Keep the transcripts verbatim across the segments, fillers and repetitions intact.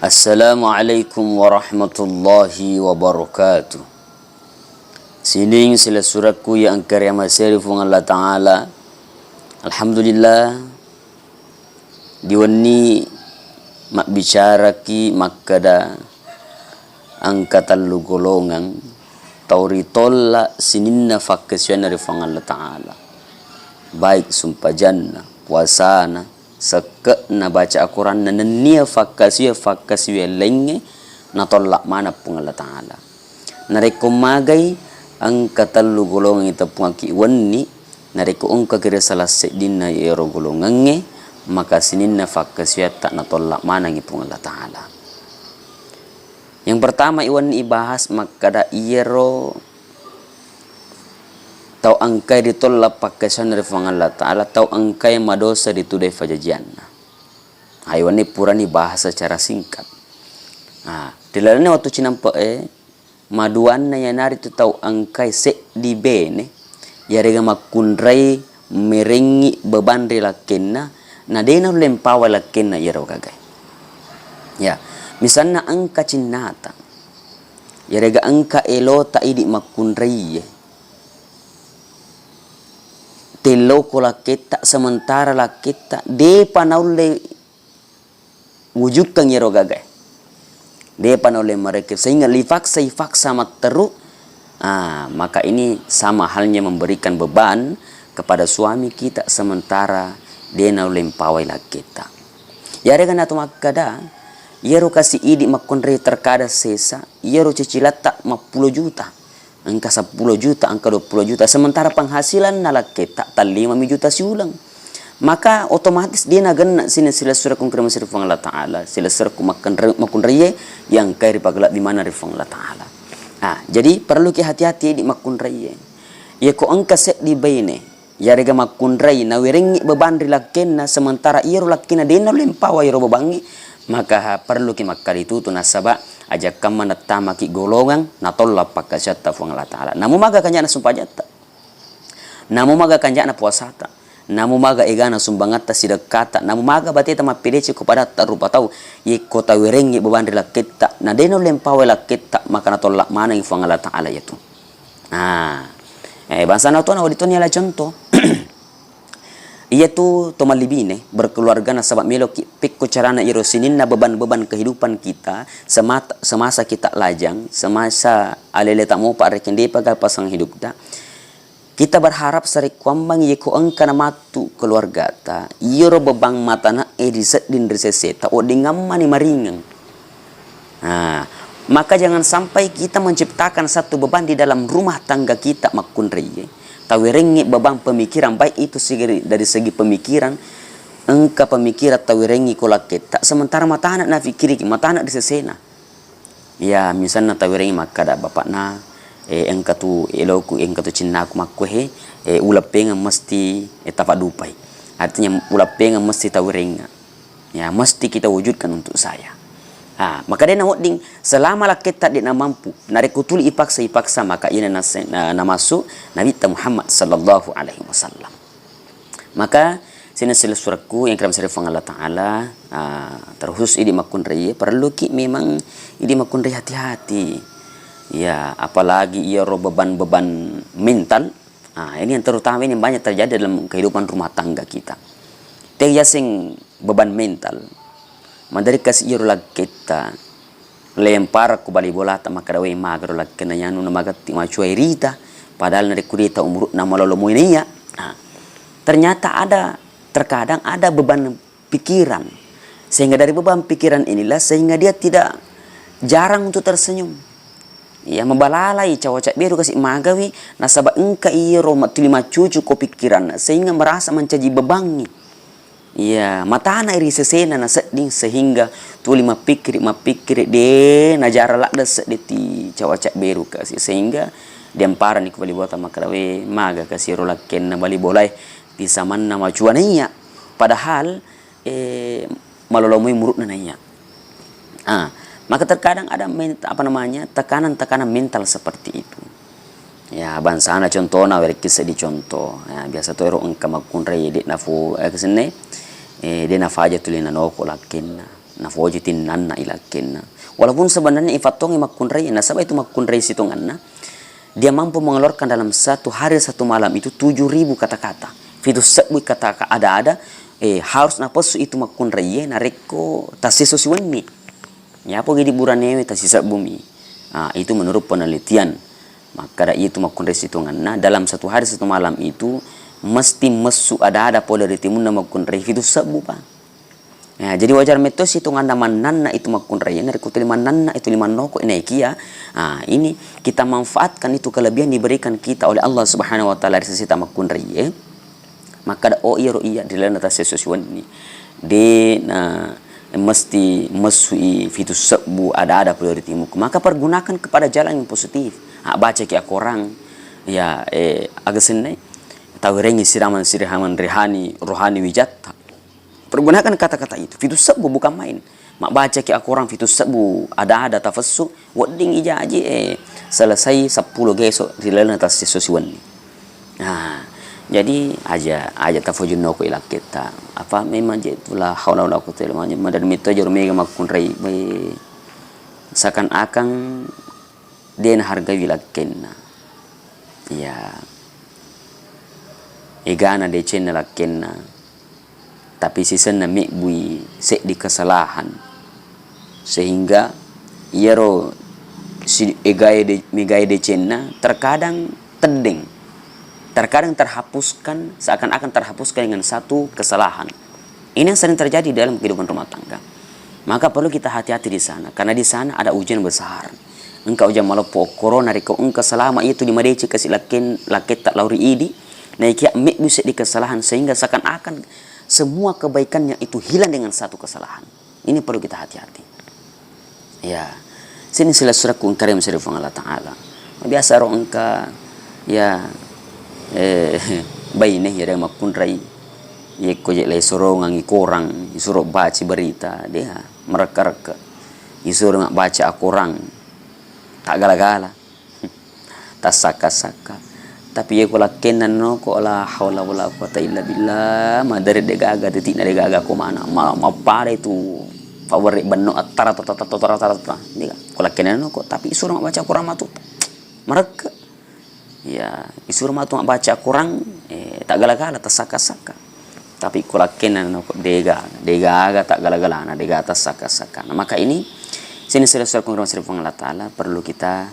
Assalamualaikum warahmatullahi wabarakatuh. Sining silessurekku iya engka riamasei ri Fuang Allah Ta'ala. Alhamdulillah, di wenni mabbicaraki makkeda engka tellu golongang tau ritolla sininna fakkasiwianna ri Fuang Allah Ta'ala, baik sumpajanna, puasana, sekke'na, baca Al-Quranna, nennia fakkasiwiang-fakkasiwiang laingnge natolla maneng Puang Allah Ta'ala. Narekko magai engka tellu golongang iteppungakki wenni, narekko engkaki ri salah seddinna iyaro golongangnge, maka sininna fakkasiwiatta natolla manengngi Puang Allah Ta'ala. Yang pertama, iwenni ibahas makkeda iyaro tau engkae ritolla pakkasiwianna ri Fuang Allah Ta'ala, tau engkae madosa ritudai fajajianna. Iwenni purani bahas secara singkat. Nah, ri lalenna wettu cinampe'e, maduanna iyanaritu tau engkae seddi bene, iyarega makkunrai merengngi beban ri lakkenna, na de naulle mpawai lakkenna iyaro gagae. Ya, misalna engka cinnata, iyarega engka elota idi makkunraie, telloko lakketta, sementara lakketta depa naulle wujudkan iyaro gagae. Depa naulle marekki, sehingga lifaksa, ifaksa matteru, ah, maka ini sama halnya memberikan beban kepada suami kita sementara de naulle mpawai lakketta. Iyarega natu makkeda, iyaro kasi idi makkunrai terkadang sesa, iyaro cicilatta mappulo juta. Engka seppulo juta, engka dua puluh juta, sementara penghasilanna lakketta tellima mi juta siuleng. Maka otomatis de nagenna sining silessurekku engka ri Fuang Allah Ta'ala, silessurekku makkunrai-, makkunraie, iya engkae ripagalebbimana ri Fuang Allah Ta'ala. Ah, jadi perluki hati-hati idi makkunraie. Iyako engka seddi baine, iyarega makkunrai nawerengngi beban ri lakkenna, sementara iyaro lakkenna de naulle mpawa iyaro bebangnge, maka perluki makkaritutu nasaba ajakkamma nattamaki golongang natolla pakkasiatta Fuang Allah Ta'ala. Namu maga kanjana sumpajatta, namu maga kanjana puasata, namu maga egana sumbangatta, sidekkata, namu maga bateta mappedeceng ko padatta rupa tau, yekko tawerengngi beban ri lakketta, na de naulle mpawai lakketta, maka natolla manengngi Fuang Allah Ta'ala iyatu. Nah, eh, bangsana to nawedding to niala contoh. Iyatu to mallibine berkeluarga nasaba meloki pekko carana iyaro sininna beban-beban kehidupan kita semat-, semasa kita lajang, semasa aleleta mopa rekeng depa ga pasangan hidupta. Kita berharap sarekkuammengngi yeko engka namattu keluargata, iyaro bebang matanae risedding ri seseta, weddingngammani maringeng. Nah, maka jangan sampai kita menciptakan satu beban di dalam rumah tangga kita makkunraie. Tawerengngi beban pemikiran, baik itu segi, dari segi pemikiran, engka pemikiran tawerengngi ko lakketta, sementara matana nafikiriki, matana ri sesena. Ya, misalna tawerengngi makkada bapakna, eh, engka tu eloku, engka tu cinnaku makkuhe, eh, uleppengeng mesti, eh, tapaddupai. Artinya, uleppengeng mesti tawerengnga. Ya, mesti kita wujudkan untuk saya. Ah, maka de nawedding selama lakketta de namampu. Narekko tuli ipaksa, ipaksa, maka iyana nase-, na-, namassu Nabitta Muhammad sallallahu alaihi wasallam. Maka, sining silessurekku yang kira masari Fuang Allah Ta'ala, ah, terkhusus idi makkunrai, perluki memang idi makkunrai hati-hati. Ya, apalagi iyaro beban-beban mental. Ah, ini yang terutama, ini yang banyak terjadi dalam kehidupan rumah tangga kita. Te yaseng beban mental. Maderri kasi iyaro lakketta, lempara ku bali bolata makkada, "We, magaro lakkenna yanu na magatti macuai rita, padahal narekko rita umuru'na malolo moi naiya." Nah, ternyata ada, terkadang ada beban pikiran. Sehingga dari beban pikiran inilah sehingga dia tidak jarang untuk tersenyum. Ya, mabalalai cawa cabberu kasi magawi, nasaba engka iyaro ma-, tuli maccucu ko pikiranna, sehingga merasa mancaji bebangngi. Iya, matana ri sesena nasedding sehingga tuli mappikkiri, mappikkiri, de najara ladde seddi ti cawa cabberu kasi, sehingga diamparani ku bali bolata makkada, "We, maga kasi ro lakkenna bali bolae, ti samanna macua naiya." Padahal, eh, malolo moi muru'na naiya. Ah, maka terkadang ada men-, apa namanya, tekanan-tekanan mental seperti itu. Ya, bangsana contona, werekki seddi contoh. Ya, biasa to ero engka makkunrai de nafu-, eh, kesenne, eh, de nafaja tuli nanoko lakkenna. Nafoji tinnanna ilakkenna. Walaupun sebenarnya ifattongi makkunrai, nasaba itu makkunrai sitonganna, dia mampu mengeluarkan dalam satu hari satu malam itu tujuh ribu kata-kata. Fitu sebbu kata ada-ada, eh, harus napessu itu makkunrai, narekko tassiso siwenni. Yapo gidi buranewe tasisebbumi. Ah, itu menurut penelitian. Makkada itu makkunrai sitonganna, dalam satu hari satu malam itu mesti messu ada-ada pole ri timunna makkunrai fitu sebbu, Pak. Ya, jadi wajar metto sitonganna mannanna itu makkunrai, narekko tuli mannanna itu limannoko, naikia, ah, ini kita manfaatkan itu kelebihan diberikan kita oleh Allah Subhanahu wa Ta'ala ri seseta makkunrai, eh. Makkada, oh, iyaro iya ri lalenna tassiso siwenni. De na mesti messui fitu sebbu ada-ada pole ri timuku. Maka pergunakan kepada jalan yang positif. Abbacaki akorang, ya, eh, aga sennai. Tawerengi siramang sirihamang rihani, rohani wijatta. Pergunakan kata-kata itu. Fitu sebbu bukan main. Mabbacaki akorang fitu sebbu ada-ada tafessu, wedding ijaji, eh, selesai seppulo geso ri lalenna tassiso siwenni. Nah, jadi aja, aja tafojunnoko ilakketta. Apa memang je tu la haula wala quwwata illa billah. Mader metto jaro mega makkunrai. Bai, seakan-akan de nahargai lakkenna. Iya. Egana decenna lakkenna. Tapi sisenna mebbui seddi kesalahan. Sehingga iyaro si-, egae de-, megae decenna terkadang teddeng. Terkadang terhapuskan, seakan-akan terhapuskan dengan satu kesalahan. Ini yang sering terjadi dalam kehidupan rumah tangga. Maka perlu kita hati-hati di sana, karena di sana ada ujian besar. Engka ujian maloppo okkoro, narekko engka selama itu dimadeceng kasi lakken-, lakketta lao ri idi, naikia mebbu seddi kesalahan, sehingga seakan-akan semua kebaikannya itu hilang dengan satu kesalahan. Ini perlu kita hati-hati. Ya, sini silessurekku engka rem seri Puang Allah Ta'ala. Biasa ro engka, ya, eh, baine ya, de makkunrai. Yekko je lai sorongangi korang, isuro baca berita, dia merekka-rekka. Isuro mabbaca akorang, tak gala-gala. Tassakka-sakka. Tapi yeko lakkenna noko, la haula wala quwata illa billah, madere degaga, titikna degaga ko mana. Ma-, mappada itu fawari benno attara tata tata tara tata. Dega. Ko lakkenna noko, tapi isuro mabbaca Quran matu. Merekka. Ya, isuro matu mabbaca Quran, eh, tak gala-gala, tassakka-sakka. Tapi ko lakkenna noko dega, degaga tak gala-galana, dega tassakka-sakka. Nah, maka ini sini seri-seri Allah Ta'ala perlu kita,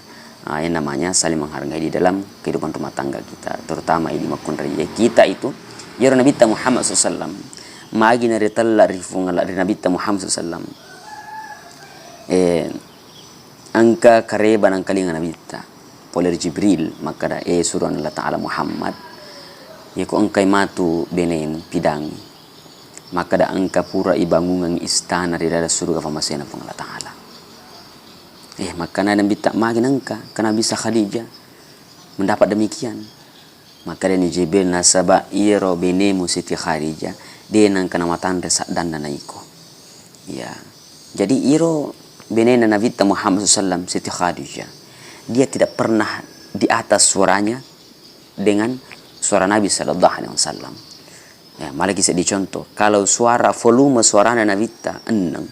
ah, yang namanya saling menghargai di dalam kehidupan rumah tangga kita, terutama di makkunrai kita itu. Yaro Nabitta Muhammad sallallahu alaihi wasallam, magi naritella ri Puang Allah, ri Nabitta Muhammad sallallahu alaihi wasallam. Eh, engka kareba nangkalinga Nabitta pole ri Jibril, makkada, "Eh, suruhan Allah Ta'ala Muhammad, yeko engkai matu benemu pidangi, makkada engka pura ibangungang istana ri laleng suruga fammasena Puang Allah Ta'ala." Eh, makkana Nabitta, "Magi nengka?" Karena bisa Khadijah mendapat demikian. Makkedani Jibril, "Nasaba iyaro benemu Siti Khadijah, de nengka namatanre saddanna naiko." Ya. Jadi iro benena Nabitta Muhammad sallallahu alaihi wasallam, Siti Khadijah, dia tidak pernah di atas suaranya dengan suara Nabi sallallahu alaihi wasallam. Ya, malaki seddi contoh. Kalau suara, volume suarana Nabitta enneng,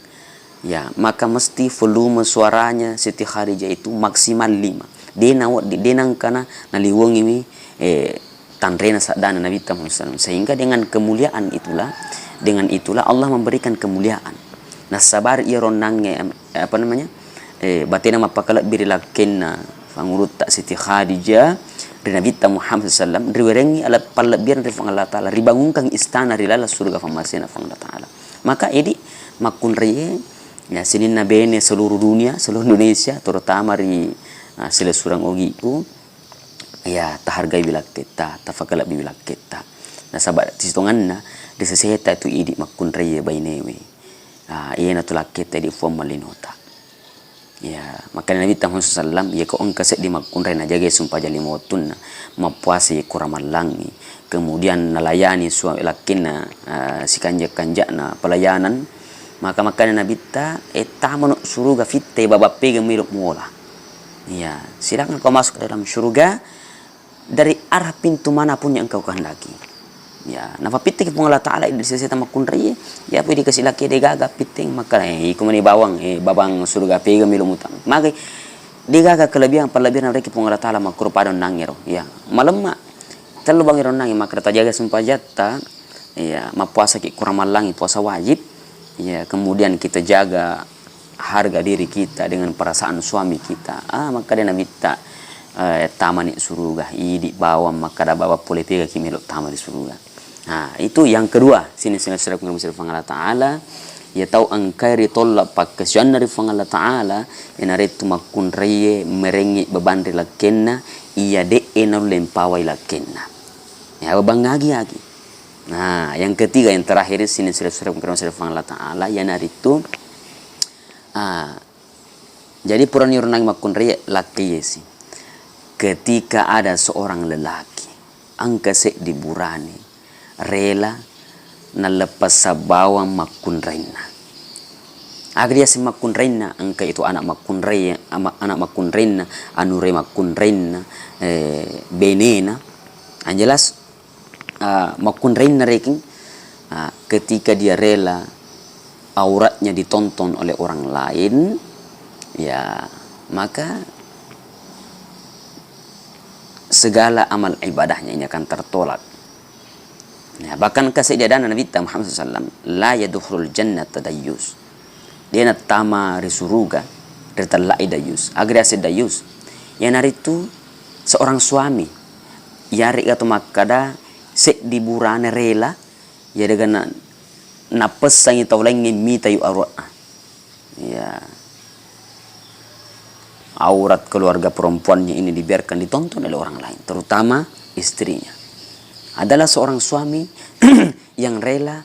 ya, maka mesti volume suaranya Siti Khadijah itu maksimal lima. De nawedding, de nengkana naliwongiwi, eh, tanrena saddana Nabitta Muhammad sallallahu alaihi wasallam. Sehingga dengan kemuliaan itulah, dengan itulah Allah memberikan kemuliaan. Nasaba iyaro onnangnge, em, eh, apa namanya, eh, batena mappakalebbi ri lakkenna Pangulutta Siti Khadijah ri Nabitta Muhammad sallallahu alaihi wasallam, riwerengngi ale-, pallebbirenna ri Puang Allah Ta'ala, ribangunkangngi istana ri laleng surga fammasena Puang Allah Ta'ala. Maka idi makkunraie, ya, sininna bene seluruh dunia, seluruh Indonesia, terutama ri, ah, silessureng ogiku, ya, tahargaiwi lakketta, tafakalebbiwi lakketta. Nasaba sitonganna ri seseta tu idi makkunraie bainewe. Ah, iyanatu lakketta idi Puang mallinota. Ya, makanya Nabitta Muhammad sallallahu alaihi wasallam, yeko engka seddi makkunrai najagai sumpajang lima wettunna, mappuasa yekko ramallangngi, kemudian nalayani sua-, lakkenna, ah, sikanja-kanja'na pelayanan, maka makkeda Nabitta, "Eh, tamano suruga fittai baba pega melo muola." Ya, silakan kau masuk ke dalam surga dari arah pintu manapun yang engkau kehendaki. Ya, napapittiki Puang Allah Ta'ala di seseta makkunrai, ya pui dikasi laki degaga pitteng, maka, eh, iko mani bawang, eh, babang suruga pega melo muta. Maka degaga kelebihan, perlebihan reki Puang Allah Ta'ala makkuro pada onnangero. Ya, malemma. Tellu bang iro onnangi, maka tajaga sempajatta, ya, mappuasa ki kurang mallangi puasa wajib, ya, kemudian kita jaga harga diri kita dengan perasaan suami kita. Ah, makkeda Nabitta, eh, tamani suruga, idi bawang makkeda bawang pole pega ki melo tama di suruga. Nah, itu yang kedua, sini sini sira Puang Allah Ta'ala, ya tau engkai ritolla pakkasianna ri Puang Allah Ta'ala, ya narettu makkunraie merengi beban ri lakkenna, iya de'e naulle mpawai lakkenna. Ya, beban agi-agi. Nah, yang ketiga, yang terakhir, sini sira sira Puang Allah Ta'ala, ya narettu, ah, jadi purani ronangi makkunrai lakkaiesi. Ketika ada seorang lelaki, engka seddi burane, rela nalleppessang bawang makkunrainna. Aga diaseng makkunrainna, engka itu anak makkunrai, ama-, anak makkunrainna, anure makkunrainna, eh, benena. Yang jelas, ah, makkunrainna rekeng, ah, ketika dia rela auratnya ditonton oleh orang lain, ya, maka segala amal ibadahnya ini akan tertolak. Ya, bahkan engka seddi adanna Nabitta Muhammad sallallahu alaihi wasallam, "La yadkhulul jannata dayyus." De nattama ri suruga ri tella'i dayyus. Aga riaseng dayyus? Iyanaritu seorang suami, yarega to makkada seddi burane rela, yarega na-, nappessangi tau laingnge mitai auratna. Ya. Aurat keluarga perempuannya ini dibiarkan ditonton oleh orang lain, terutama istrinya. Adalah seorang suami yang rela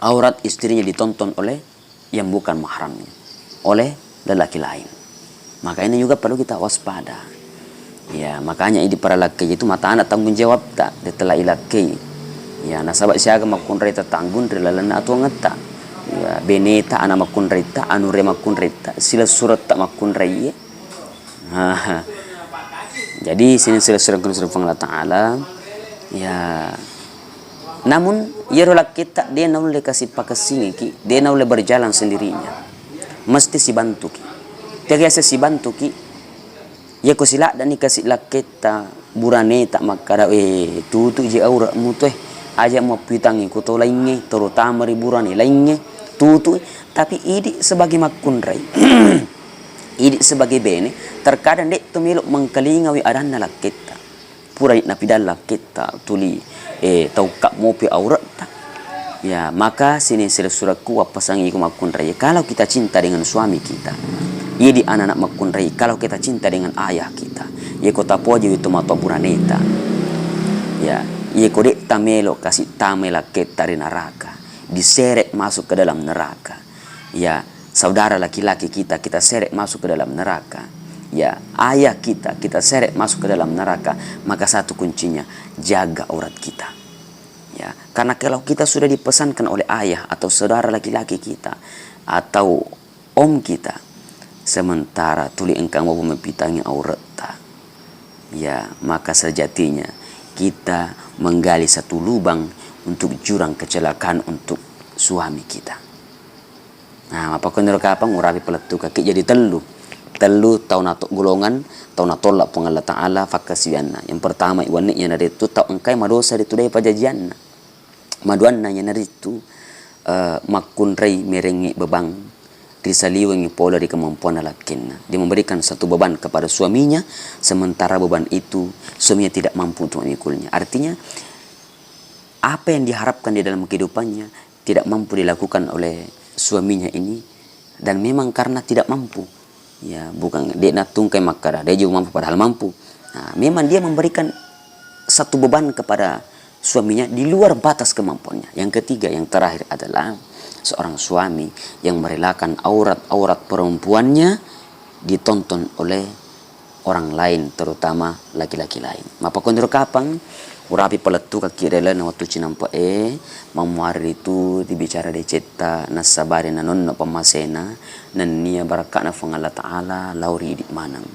aurat istrinya ditonton oleh yang bukan mahramnya, oleh lelaki lain. Maka ini juga perlu kita waspada. Ya, makanya idi para lakkei itu matana tanggung jawabta, de tella ilakkei. Ya, nasaba siaga makkunrai tatanggung ri lalenna atuangetta. Ya, beneta, anak makkunraita, anure makkunraita, silessuretta makkunrai. Jadi, sini silessureng Puang Allah Ta'ala, ya, namun, iyaro lakketta de naulle kasi pakessingiki, de naulle berjalan sendirinya. Mesti sibantuki. Tegese sibantuki, yako siladdani kasi lakketta, buraneta makkada, "Eh, tutu je auratmu to, eh. Aja muappitangi ko to laingnge, terutama ri burane laingnge, tutu." Tapi idi sebagai makkunrai, idi sebagai bene, terkadang de to melo mengkalingawi adanna lakketta. Purani napidang lakketta tuli, eh, taukka mopi auratta. Ya, maka sini silessurekku wappasangi ko makkunrai. Kalau kita cinta dengan suami kita, idi anak-anak makkunrai, kalau kita cinta dengan ayah kita, yeko tapoji wi tomatoa buraneta. Ya, yeko de tamelo kasi tamai lakketta ri neraka, diseret masuk ke dalam neraka. Ya, saudara laki-laki kita, kita seret masuk ke dalam neraka. Ya, ayah kita, kita seret masuk ke dalam neraka. Maka satu kuncinya, jaga aurat kita. Ya, karena kalau kita sudah dipesankan oleh ayah atau saudara laki-laki kita atau om kita, sementara tuli engka mau mempitangi auratta, ya, maka sejatinya kita menggali satu lubang untuk jurang kecelakaan untuk suami kita. Nah, mappakkoniro kapang urapi palettukaki jadi tellu. Tellu tau nato-, golongan tau natolla Puang Allah Ta'ala fakkasiwianna. Yang pertama, iwanni iyanaritu tau engkai madosa ritu dai pajajianna. Maduanna iyanaritu, eh, makkunrai merengngi bebang, risaliwengngi pole ri kemampuanna lakkenna. Dia memberikan satu beban kepada suaminya, sementara beban itu suaminya tidak mampu untuk memikulnya. Artinya, apa yang diharapkan di dalam kehidupannya tidak mampu dilakukan oleh suaminya ini, dan memang karena tidak mampu. Ya, bukan, de natungkai makkada, de juga mampu, padahal mampu. Nah, memang dia memberikan satu beban kepada suaminya di luar batas kemampuannya. Yang ketiga, yang terakhir adalah seorang suami yang merelakan aurat-aurat perempuannya ditonton oleh orang lain, terutama laki-laki lain. Mappakkoniro kapang, urapi palettukaki ri lalenna wettu cinampe'e, mammuari ritu dibicara decetta, nassabari nanonno pammasena, nennia barakka'na Puang Allah Ta'ala lao ri idi maneng.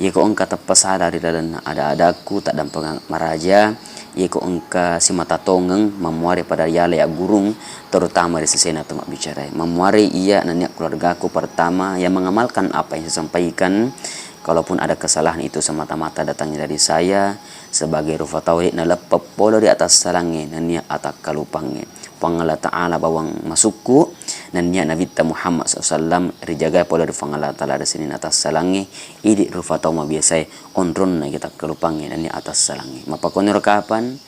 Iyako engka teppa sala ri lalenna ada-adakku, taddampengeng maraja, iyako engka simata tongeng, mammuare pada yala yaggurung, terutama ri sesena to mabbicarae. Mammuare iya nennia keluargaku pertama yang mengamalkan apa yang saya sampaikan. Kalaupun ada kesalahan, itu semata-mata datangnya dari saya sebagai rufa tau de' naleppe' pole ri atassalangnge nennia atakkalupangnge. Puang Allah Ta'ala bawang masukku, nennia Nabitta Muhammad sallallahu alaihi wasallam rijagai pole ri Puang Allah Ta'ala ri sininna atassalangnge, idi' rufa tau mabiasae onronna ki takkalupangnge nennia atassalangnge. Mappakoniro kapang.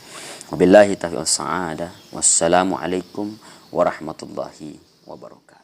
Wabillahi taufiq was sa'adah. Wassalamualaikum warahmatullahi wabarakatuh.